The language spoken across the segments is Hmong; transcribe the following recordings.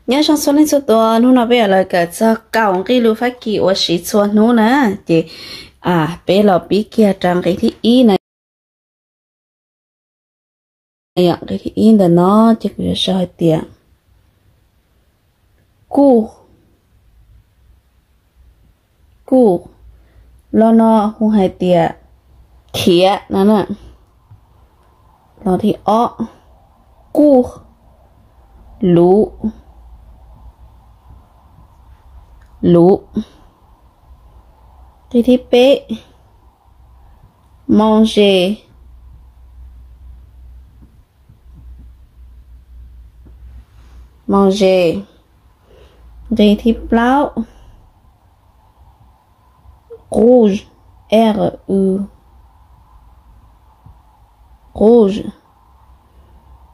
Nyob zoo txhua leej txhua tus, hnub no peb yuav los kawm txog kaum nqe lus Fab Kis uas siv txhua hnub na. Ces peb los pib kiag rau nqe thib ib na. Nqe thib ib ntawm no ces kuv yuav sau hais tias kuj, kuj, lo no hu hais tias khiav no na. Lo thib ob, kuj, luv, luv. Nqe thib peb, manger, manger. Nqe thib plaub, rouge, R U, rouge.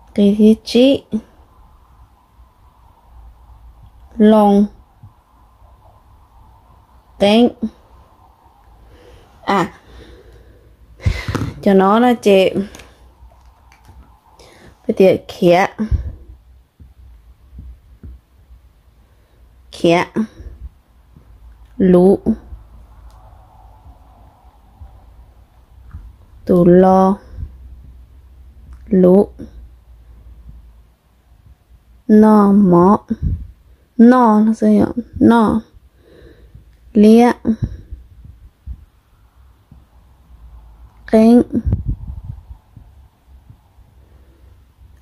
Nqe thib tsib, loo, qeeb. A, cov no no ces peb tias khiav, khiav, luv, tus lo, luv, noj mov, noj, noj, liab, qeeb.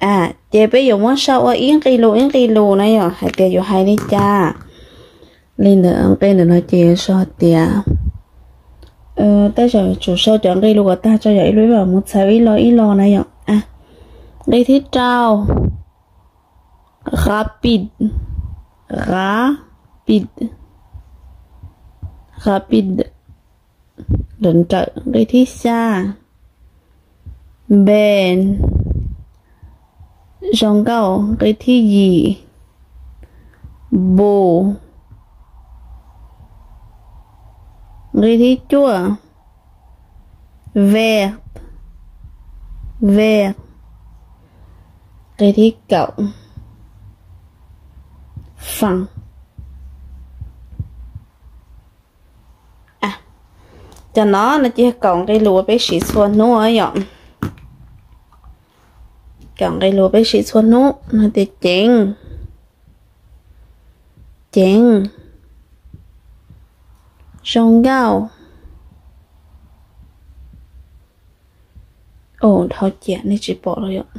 A, ces peb yuav muab sau ua ib nqe lus ib nqe lus na yom, hais tias yuav hais li cas. Li ntawm nqe ntawm no ces yuav sau hais tias, tej zaum yuav tsum sau cov nqe lus kom tag tso yom, ib lub ib lub mus txhais ib lo ib lo na yom. Nqe thib rau, rapide, rapide, rapide, nrawm nrawm. Nqe thib xya, belle, zoo nkauj. Nqe thib yim, beau. Nqe thib cuaj, vert, vert. Nqe thib kaum, fin. Cov no no ces yog kaum nqe lus uas peb siv txhua hnub yom. Kaum nqe lus peb siv txhua hnub no tias ceev, ceev, zoo nkauj. Dhau ciam nej tsis pom los yom.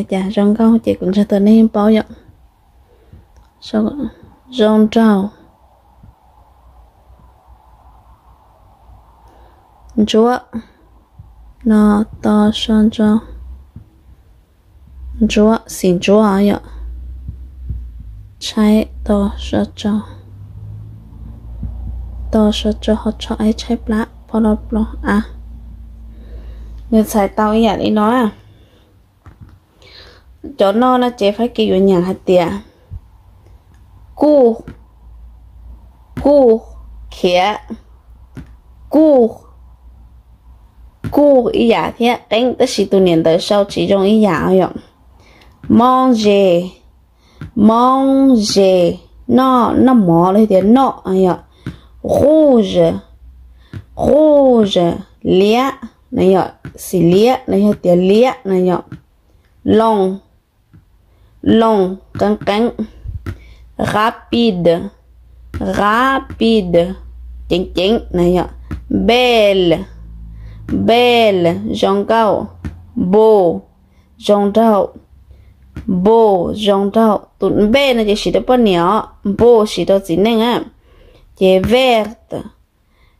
Cas zoo nkauj ces kuv ntshe tau nej yeej paub yom. Zoo nraug, ntsuab, no, to, so, ntso, ntsuab, xim ntsuab yom. Tshaib to, so, tso, to, so, tso, ho, tsho, aib, tshaib plab, pho, lo, plo, a. Nws txhais tau ib yam li no. Cov no no ces Fab Kis yuav nyeem hais tias kuj, kuj, khiav, kuj, kuj ib yam thiab qeeb, tab sis tus niam ntawv sau tsis zoo ib yam yom. Manger, manger, noj, noj mov los yog tias noj yom. Rouge, rouge, liab no yom, xim liab no yog tias liab no yom. Long, long, qeeb qeeb. Rapide, rapide, ceev ceev no yom. Belle, belle, zoo nkauj. Beau, zoo nraug. Beau, zoo nraug. Tus belle no ces siv rau poj niam os, beau siv rau txiv neej. Ces vert,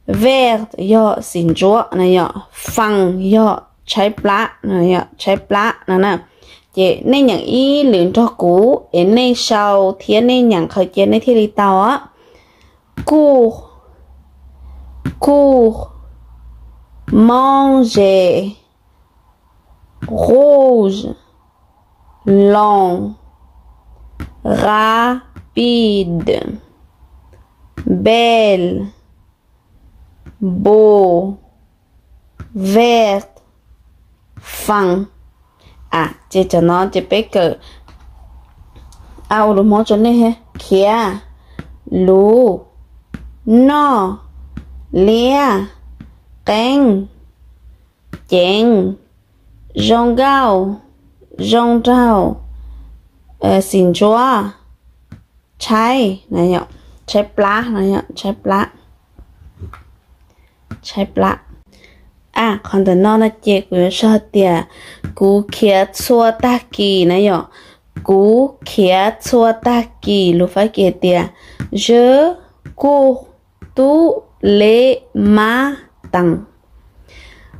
vert yog xim ntsuab no yom, fin yog tshaib plab no, tshaib plab no na. Ces nej nyeem ib lwm nrog kuv es nej sau thiab nej nyeem qhov cia nej thiaj li tau. Kuj, kuj, manger, rouge, long, rapide, belle, beau, vert, fin. Ces tam no ces peb kawm a ua lus Hmoob rau nej: khiav, luv, noj, liab, qeeb, ceev, zoo nkauj, zoo nraug, xim ntsuav, tshaib, tshaib plab, tshaib plab. Qhov ntawm no no ces kuv yuav sau tias kuv khiav txhua tag kis na yom. Kuv khiav txhua tag kis, lus Fab Kis hais tias je cours tous les matins.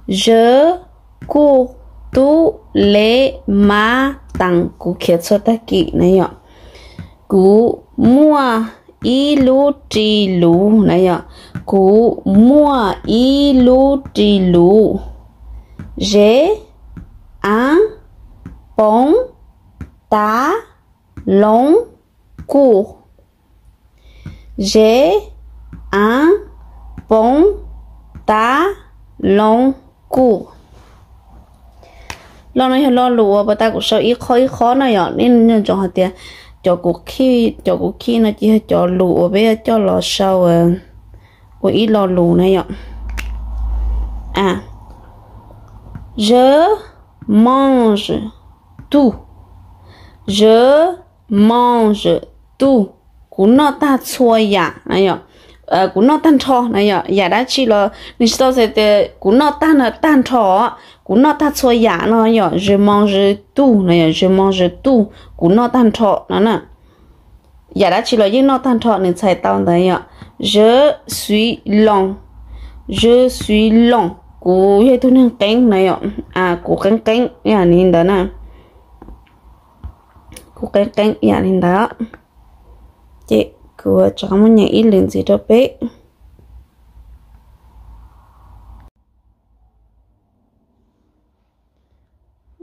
Je cours tous les matins, kuv khiav txhua tag kis na yom. Kuv muaj ib lub ris luv na yom. Kuv muaj ib lub ris luv. J'ai un pantalon court. J'ai un pantalon court. Lo no yog lo lus uas puag ta kuv sau ib qho ib qho na yom. Nej nco ntsoov hais tias cov kuv, cov kuv khij no ces yog cov lus uas peb yuav coj los sau ua ib lo lus na yom. Je mange tout. Je mange tout. Kuv noj tag txhua yam na yom. Kuv noj tag nrho na yom. Yam dab tsi los nws tsis tau hais tias kuv noj tag no tag nrho, kuv noj tag txhua yam no yom. Je mange tout na yom, je mange tout, kuv noj tag nrho no na. Yam dab tsi los yeej noj tag nrho, nws txhais tau ntawd yom. Je suis long. Je suis long, kuv yog ib tug neeg qeeb na yom. Kuv qeeb qeeb ib yam li ntawd na. Kuv qeeb qeeb ib yam li ntawd. Ces kuv rov qab muab nyeem ib lwm ntxiv rau peb.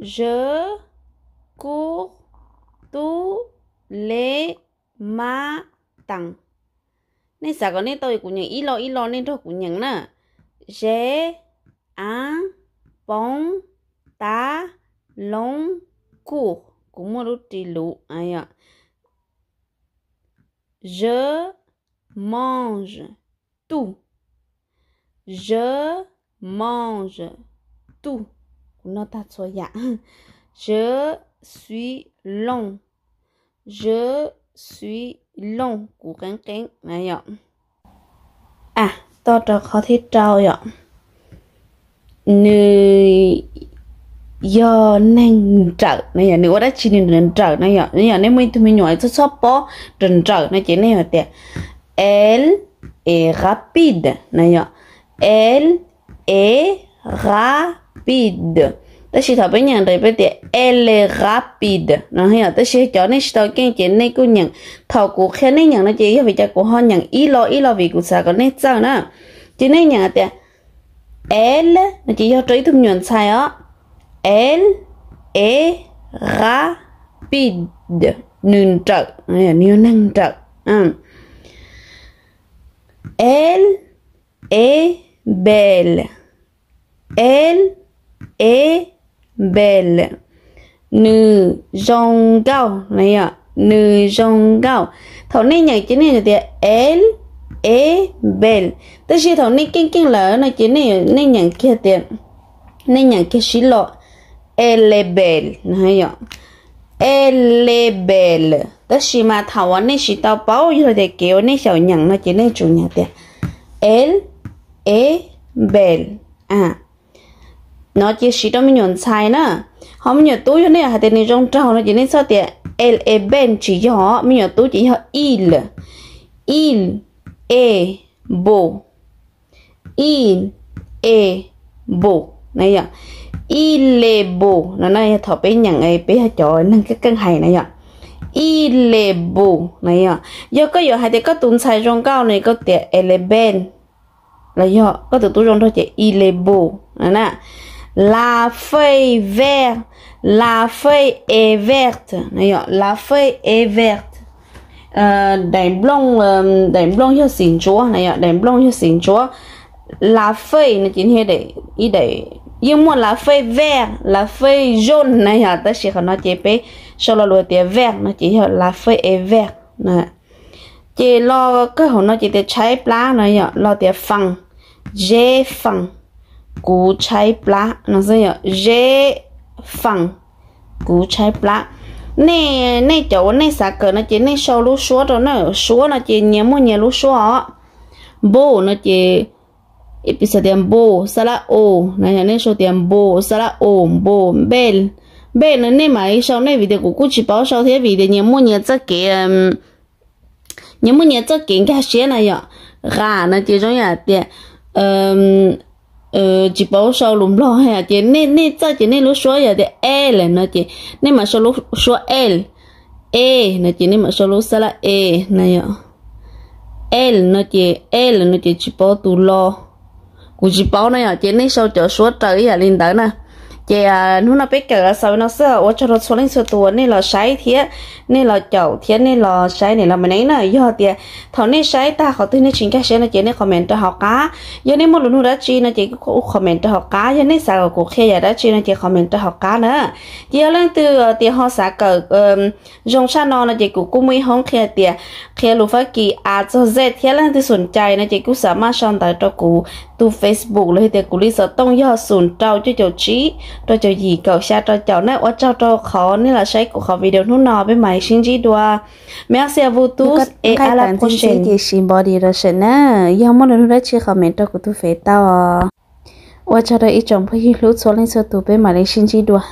Je cours tous les matins. Nej xav kom nej tau, kuv nyeem ib lo ib lo nej nrog kuv nyeem na. J'ai un pantalon court, kuv muaj lub ris luv. Je mange tout. Je mange tout, kuv noj tag txhua yam. Je suis long. Je suis long, kuv qeeb qeeb na yom. Toj rau qhov thib rau yom. Nws yog neeg nrawm na yom, nws ua dab tsi nws nrawm nrawm na yom. Nej yog nej muaj ib tug me nyuam txhob txhob pob nrawm nrawm no ces nej yuav tias elle est rapide na yom. Elle est rapide. Tab sis thaum peb nyeem ntawd peb tias elle est rapide no yom. Tab sis cov nej tsis tau keej ces nej kuj nyeem, thaum kuv qhia nej nyeem no ces yog vim cas kuv ho nyeem ib lo ib lo vim kuv xav kom nej txawj na. Ces nej nyeem tias elle no ces yog rau ib tug me nyuam ntxhais os. Elle est rapide, nws nrawm, nws yog neeg nrawm. Elle est belle. Elle est belle. Nws zoo nkauj na yom, nws zoo nkauj. Thaum nej nyeem ces nej tias elle est belle, tab sis thaum nej keej keej lawm no ces nej nyeem kiag tias, nej nyeem kiag sib lo, elle est belle no yom. Elle est belle, tab sis mas thaum uas nej tsis tau paub yog tias kev uas nej xyaum nyeem no ces nej tsum nyeem tias elle est belle. No ces siv rau me nyuam ntxhais na. Ho me nyuam tub yog nej hais tias nws zoo nraug no ces nej txhob tias elle est belle, tsis yog. Me nyuam tub ces yog il, il est beau, il est beau na yom. Il est beau no na yog thaum peb nyeem peb yog cov neeg keej keej hais na yom. Il est beau na yom. Yog koj yuav hais tias koj tus ntxhais zoo nkauj no koj tias elle est belle, los yog koj tus tub zoo nraug ces il est beau na. La feuille verte, la feuille est verte na yom, la feuille est verte. Daim nplooj, daim nplooj yog xim ntsuav na yom, daim nplooj yog xim ntsuav. La feuille no ces ib daim, Yeej muaj la feuille verte, la feuille jaune na yom, tab sis qhov no ces peb sau lo lus tias vert no ces yog la feuille est verte na. Ces los kawg hauv no ces tias tshaib plab no yom, los tias faim, j'ai faim, kuv tshaib plab no xwb yom, j'ai faim, kuv tshaib plab. Nej, nej cov uas nej xav kawm no ces nej sau lub suab rau na, suab no ces nyias muaj nyias lub suab os. Beau no ces, ib pliag tias beau, xab lab o, nej sau tias beau, xab lab o, beau, belle, belle no nej mam li sau nej vim tias kuv kuj tsis paub sau thiab vim tias nyias muaj nyias txoj kev, nyias muaj nyias txoj kev nkag siab na yom. Rare no ces zoo yam tias tsis paub sau lus Nplog ces nej, nej txawj ces nej lub suab yog tias elle no ces nej mam sau lub suab elle, e no ces nej mam sau lub xab lab e na yom. Elle no ces, elle no ces tsis paub tus lo, kuv tsis paub na yom, ces nej sau cov suab raws ib yam li ntawd na. Ces hnub no peb kawm los xaus li no xwb, ua tsaug rau txhua leej txhua tus uas nej los saib thiab, nej los caum thiab nej los saib niam laus Maiv Neeb na. Yog tias thaum nej saib tag qhov twg nej tsis nkag siab no ces nej comment rau hauv qab. Yog nej muaj lus nug dab tsi no ces kuj comment rau hauv qab. Yog nej xav kom kuv qhia yam dab tsi no ces comment rau hauv qab na. Ces yog leej twg tias ho xav kawm zoo tshaj no no ces kuv kuj muaj ib hoob qhia tias qhia lus Fab Kis A txog Z thiab, leej twg xom cai no ces kuj xav maj sau ntawv rau kuv tus Facebook los yog tias kuv li xov tooj yog xoom rau cuaj caum tsib rau caum yim kaum xya rau caum na. Ua tsaug rau qhov nej los saib kuv qhov video hnub no, peb mam li sib ntsib dua. Merci à vous tous et à la prochaine. Ces sib npau dis rau sawm na, yog muaj lus nug dab tsi comment rau kuv tus Fev tau. Ua tsaug rau ib tsoom phooj ywg hlub txhua leej txhua tus, peb mam li sib ntsib dua.